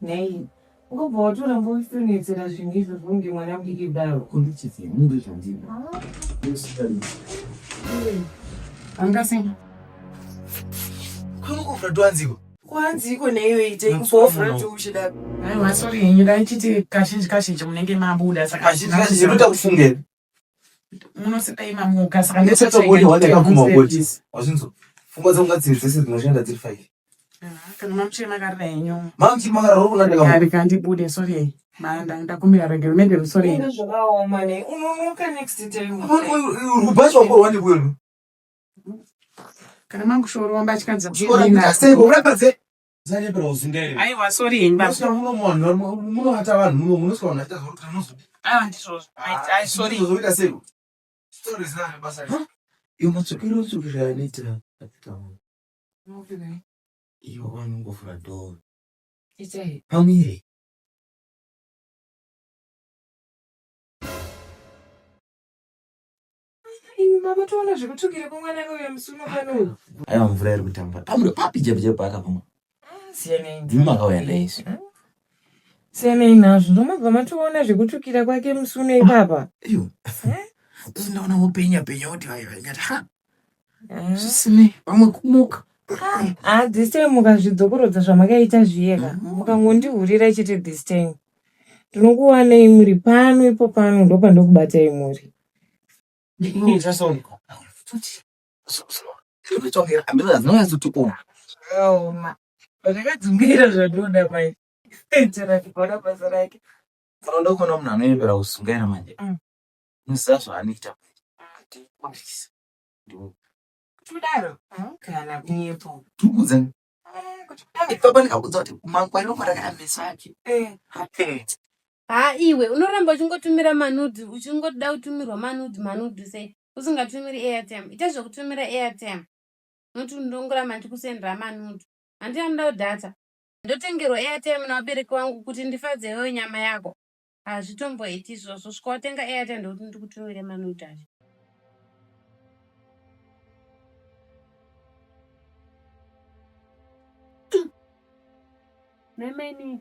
Nei? Ungobva watoramba uchitonetsera zvinhu izvozvo kunge mwana mudiki kudaro. Kundichiti mundu zvandiri. Angasi. Kunokovhura dwanziko? Kwanziko neiyo ite kupovhura uchida. Aiwa sorry henyu ndaichiti kazhinji kazhinji munenge mabuda saka Kazhinji kazhinji unoita kufunga. Munosidai mamuka saka Ndetsatogoni wandakaguma kuti. Wazvinzwa? Pfungwa dzangu ngadziri dzese dzinoshanda dziri 5. Kana mamuchiri makarira henyu. Mamuchiri makarira uri kunandika. Kari kandibude sorry. Manda ndakumbira regero mende sorry. Inga zvakaoma nei unonoka next time. Rubhachi wangu rwandikuyo. Kana mangushorwa mbatya Chikora kuita sei? Urapadze. Usanyepera kuzungaira. Aiwa sorry henyu baba. Munosvika muno muvanhu munovata vanhu muno munosvika vanhu vachiita zvauri kuita munozo. Aiwa ndizvozvo. Ai sorry. Zvoita sei? Story zina basa. Iyo matsvukiro tsvukiro anoita atitaura. Iyo vanongovhura door. Itai. Pamire. Imi baba toona zvekutsvukira kwemwana kauya musi uno pano uyu. Aiwa mvura iri kutamba. Pamure papi jepo jepo akapoma. Siyanai. Ndimi makauya naye isu. Siyanai nazvo ndomabva matoona zvekutsvukira kwake musi uno ipapa. Iyo. Ndisi ndaona wopenya penya kuti vai vai ngati ha. Zvisinei pamwe kumuka. Ah, this time mukazvidzokorodza zvamakaita zviyeka. Mukangondihurira chete this time. Ndinokuwanai muri pano ipo pano ndopandokubatai muri. Zvakaoma. Zvakadzungaira zvandoda mai. Chero basa rake. Unoda kuona munhu anoyembera kuzungaira manje. Unoziva zvaanoita. Kudaro kana kunyepo. Tikudza. Ipapa ndikakudza kuti mangwaniro marakaya meso ake. Ha iwe unoramba uchingotumira manudhi uchingoda kutumirwa manudhi manudhi sei usingatumiri airtime ita zvekutumira airtime noti ndongoramba ndichikusendera manudhi handiti anodawo data ndotengerwa airtime navabereki vangu kuti ndifadze iwewe nyama yako hazvitomboiti izvozvo svika watenga airtime ndokuti ndikutumire manudhi acho. Mai mainini.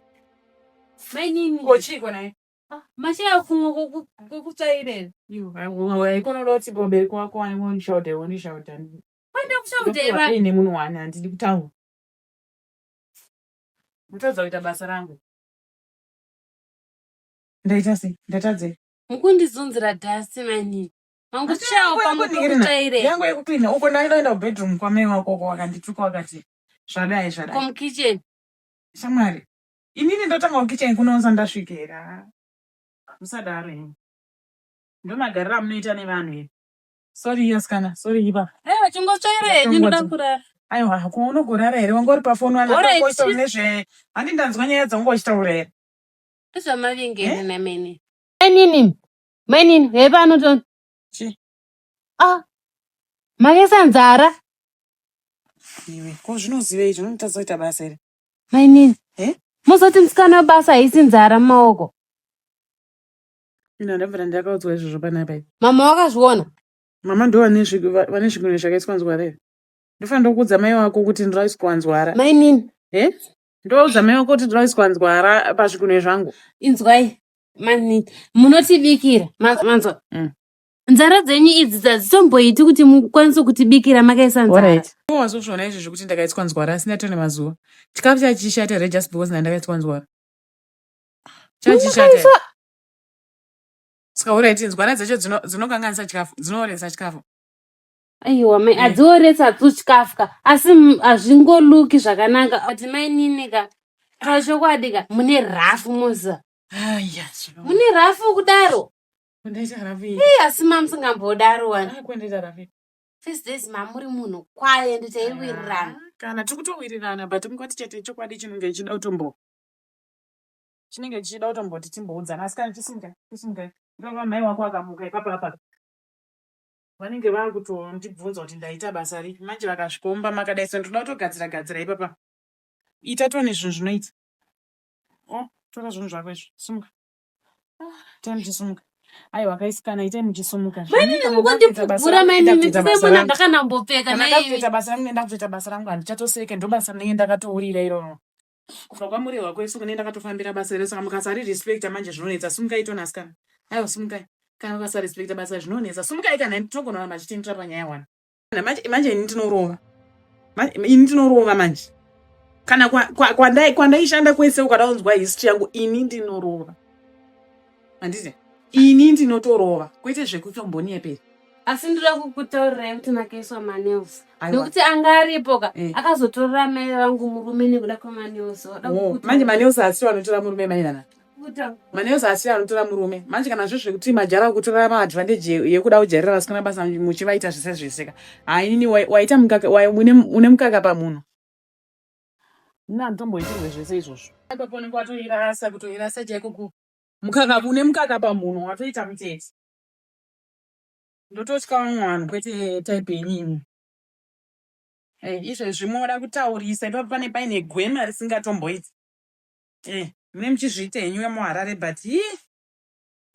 Mainini. Ko chiiko naye? Mashaya kumwe kwekutsvaira here? Haikona kuti vabereki wako wondishauta wondishauta. Kwenda kushauta here? Ine munhu wani handidi kutaura. Ndotadza kuita basa rangu. Ndaita sei? Ndatadzei? Mukundizunzira dust mainini. Mangutsvayawo pamwe pekutsvaira. Yangu yekucleana uko ndaenda kubedroom kwamai wako uko wakandituka wakati zvadai zvadai. Komukitchen. Shamwari, inini ndotanga kukitchen kunounza ndasvika here? Musadaro henyu. Ndomagariro amunoita nevanhu here? Sorry asikana, sorry ipa. Aiwa chingotsvaira henyu ndoda kurara. Aiwa, ko unogorara here? Wanga uri pafoni wani Alright. akakoita nezve handi ndanzwa nyaya dzangu uchitaura here? Ndozvamavingere namene. Mainini. Mainini, hepano to. Chi? Ah. Makaisa nzara. Iwe, ko zvinozivei zvinonditadza kuita basa here? Mainini. Eh? Muzoti musikana webasa haisi nzara mumaoko. Ina ndabvira ndakaudzwa izvozvo panapa ipi. Mama wakazviona? Mama ndo vane zvigunwe zvakaiswa nzwara here? Ndofanira kuudza mai wako kuti ndiraiswa nzwara. Mainini. Eh? Ndoudza mai wako kuti ndiraiswa nzwara pazvigunwe zvangu. Inzwai. Mainini. Munotibikira. Manzwa. Nzara dzenyu idzi hadzitomboiti kuti mukwanise kutibikira makaisa nzara. Alright. Iwe wazozviona izvi zvekuti ndakaiswa nzwara asi ndatone mazuva. Chikafu chachishata here just because ndandakaiswa nzwara? Chachishata. Saka alright nzwara dzacho dzinokanganisa chikafu, dzinooresa chikafu. Aiwa mai hadzioresa hadzo chikafu ka asi hazvingoluki zvakanaka. Ati mainini ka pachokwadi ka mune rafu moziva. Aya. Mune rafu kudaro. Kundaita rafu iyi. Asi mamusingambodaro wani. Kundaita rafu. First days mamuri munhu kwaye nditaiwirirana. Kana tiri kutowirirana but mungoti chete chokwadi chinenge chichida kutombo. Chinenge chichida kutomboti timboudzana asi kana chisimuka chisimuka. Ndova mai wako akamuka ipapo apa. Vanenge vakutondibvunza kuti ndaita basa ripi manje vakasvikomba makadai so ndinoda kutogadzira gadzira ipapa. Ita tone zvinhu zvinoita. Oh, tora zvinhu zvako izvi. Simuka. Itai muchisumuka. Aiwa kaisikana itai muchisumuka. Mainini mukundipfugura mainini tisemuna ndakanambopfeka Kana ndakutoita basa rangu ndakutoita basa rangu handichatoseke ndo basa rinenge ndakatourira iroro. Kubva kwamurehwa kwesu kune ndakatofambira basa iro saka mukasarirespecta manje zvinonetsa. Simukai toni asikana. Aiwa simukai. Kana mukasarespekta basa zvinonetsa. Simukai kana tinogona kuramba tichienderera panyaya one. Manje manje ini ndinorova. Ini ndinorova manje. Kana kwandaishanda kwa, kwa kwese ukada kunzwa history yangu ini ndinorova. Handiti? Ini ndinotorova kwete zvekutombonyepera. Asi ndoda kukutaurirai kuti makaiswa manails nekuti anga aripo ka eh. akazotorera mai vangu murume nekuda kwemanails. Oh, manje manails asi vanotora murume mai nana. Manails asi anotora murume manje kana zvo zvekuti majara kutora maadvantage yekuda kujairira vasikana basa muchivaita zvese zvese ka. Hainini waita mukaka une mukaka pamunhu. Ini handitomboitirwe zvese izvozvo. Ipapo unenge watoirasa kutoirasa chaiko ku mukaka une mukaka pamhuno watoita mutete. Ndototya vamwe vanhu kwete type yenyu imi. Eh, izvezvi moda kutaurisa ipapo pane paine gwema risingatomboiti. Eh, mune muchizviita henyu vemuHarare but hii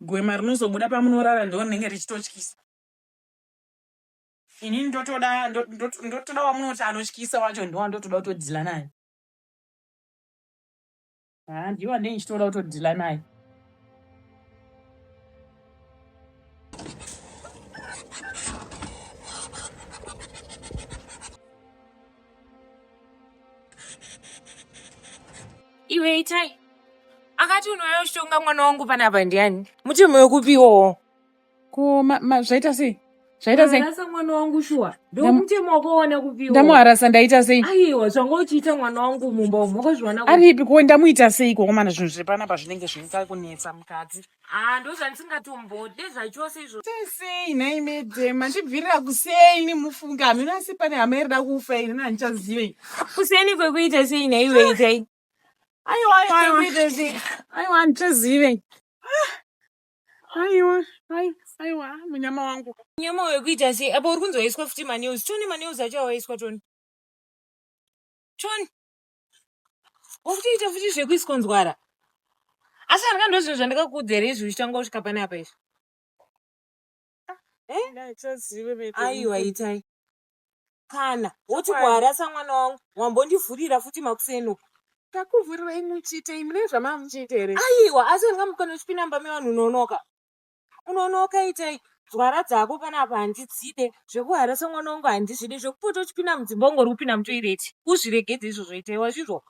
gwema rinozobuda pamunorara ndo rinenge richitotyisa. Inini ndotoda ndotoda wamunoti anotyisa wacho ndowandotoda kutodhila naye. Haa ndiye wandenge ndichitoda kutodhila naye. Iwe itai akati unouya uchitonga mwana wangu panapa ndiani? Mutemo wekupiwowo. Ko zvaita sei? Zvaita sei? Harasa mwana wangu shuwa. Ndomutemo wakawana kupiwa. Ndamuharasa ndaita sei? Aiwa zvanga uchiita mwana wangu mumba umu wakazviwana kupi? Aripi ko ndamuita sei ko komana zvinhu zviri panapa zvinenge zviita kunetsa mukadzi. Ah ndozvandisingatombode zvachose izvo. Sei nhai madam mandibvirira kuseni mufunge hameno asi pane hama irida kufa ini handichazive. Kuseni kwekuita sei nhai iwe itai? Aiwa aiwa aiwa. Aiwa handichazive. Aiwa, aiwa, aiwa, munyama wangu. Munyama wekuita sei? Apa uri kunzi waiswa futi manews. Tony manews acho awaiswa Tony. Tony. Wakutoita futi zvekuiswa nzwara. Asi handika ndozvinhu zvandakakuudza here izvi uchitanga kusvika pane apa izvi? Eh? Aiwa itai. Kana woti kuharasa mwana wangu wambondivhurira futi makuseni uku. Takuvhurirai muchiitei mune zvamamuchiita here? Aiwa asi ndingamukana uchipinda mumba mevanhu unonoka. Unonoka itai nzwara dzako panapa handidzide zvekuharasa mwana wangu handizvide zvekupota uchipinda mudzimba ungori kupinda mutoireti uzviregedze izvozvo itai wazvinzwa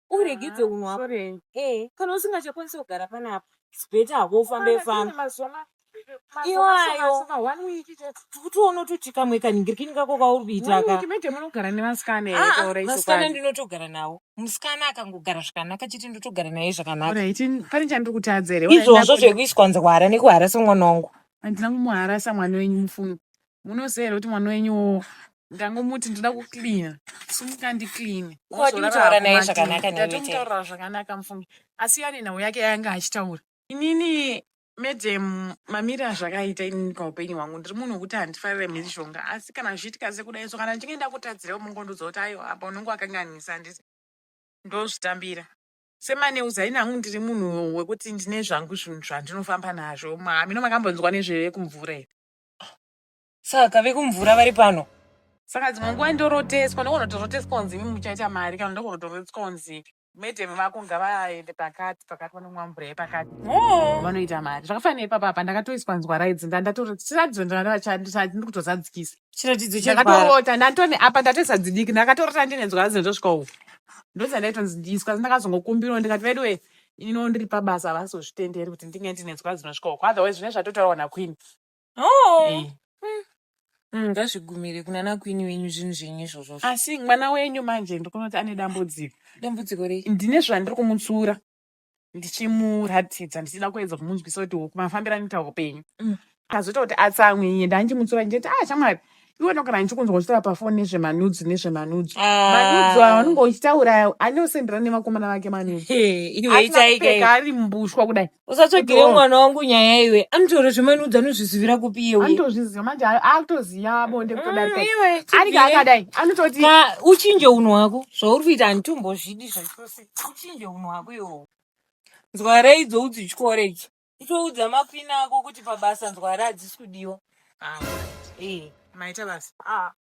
uregedze unhu hwako eh kana usingachakwanisi kugara panapa it's better hako ufambe fambe iwayo tikutoona kutoti kamwe kanhingirikini kako kauri kuita ka munogara nevasikana ah, ah, vasikana ndinotogara navo musikana akangogara zvakanaka chete ndotogara naye zvakanaka pane chandiri kutadza here izvozvo zvekuiswa nzwara nekuharasa mwana wangu handina kumuharasa mwana wenyu mufunge munoziva here kuti mwana wenyu ndangomuti ndoda kucleana sumuka ndicleane kutaura naye zvakanaka ndatomutaurira zvakanaka mufunge asi ane nhau yake yanga achitaura inini madam mamiri azvakaita inini paupenyu hwangu ndiri munhu wekuti handifarire mhirizhonga asi kana zvichiitika sekudai so kana ndichinge ndakutadzirawo mungondiudza kuti aiwa apa unenge wakanganisa handiti ndozvitambira semanews haini hangu ndiri munhu wekuti ndine zvangu zvinhu zvandinofamba nazvo hamino makambonzwa nezvekumvura here Saka vekumvura vari pano. Saka dzimwe nguva ndoroteswa ndogona kutoroteswa kunzi imi muchaita mari kana ndogona kutoroteswa kunzi madam vako ngavaende pakati pakati vanomwa mvura yepakati Oh. vanoita mari zvakafanana ipapa apa ndakatoiswa nzwara idzi ndandatoratidzo ndiri kutozadzikisa Chiratidzo chegwara. ndakatorota ndatone apa ndatoisa dzidiki ndakatorota ndine nzwara dzinotosvika uku ndodzandaitonzi ndiiswa asi ndakazongokumbirawo ndikati veduwe ininiwo ndiri pabasa havazozvitenderi kuti ndinge ndine nzwara dzinosvika uku otherwise zvine zvatotaurwa naqueen Oh. Eh. Ngazvigumire kuna nakwini wenyu zvinhu zvenyu izvozvo. Asi mwana wenyu manje ndikuona kuti ane dambudziko. Dambudziko rei? Ndine zvandiri kumutsura ndichimuratidza ndichida kuedza kumunzwisa kuti huku mafambiro anoita upenyu. Akazoita kuti atsamwe iye ndandichimutsura ndichiti ah shamwari iwe ndogara ndichikunzwa uchitaura pafoni nezvemanudzu nezvemanudzu. Manudzu ayo anenge uchitaura anosendera nevakomana vake manudzu. Iwe Asina itai kupfeka kai. ari mbushwa kudai. Usatsvagire Kuti, oh. mwana wangu nyaya iwe. Anotaura zvemanudzu anozvizivira kupi iye uye? Anotozviziva manje akutoziva bonde kutodarika. Iwe Anenge tibvire. akadai anototi Ka uchinje unhu hwako. Zvauri kuita handitombozvidi zvachose. Uchinje unhu hwako iwowo. Nzwara idzo udzityore idzi. Utoudza makwina ako kuti pabasa nzwara hadzisi kudiwa. Ah, Eh. maita basa. Ah.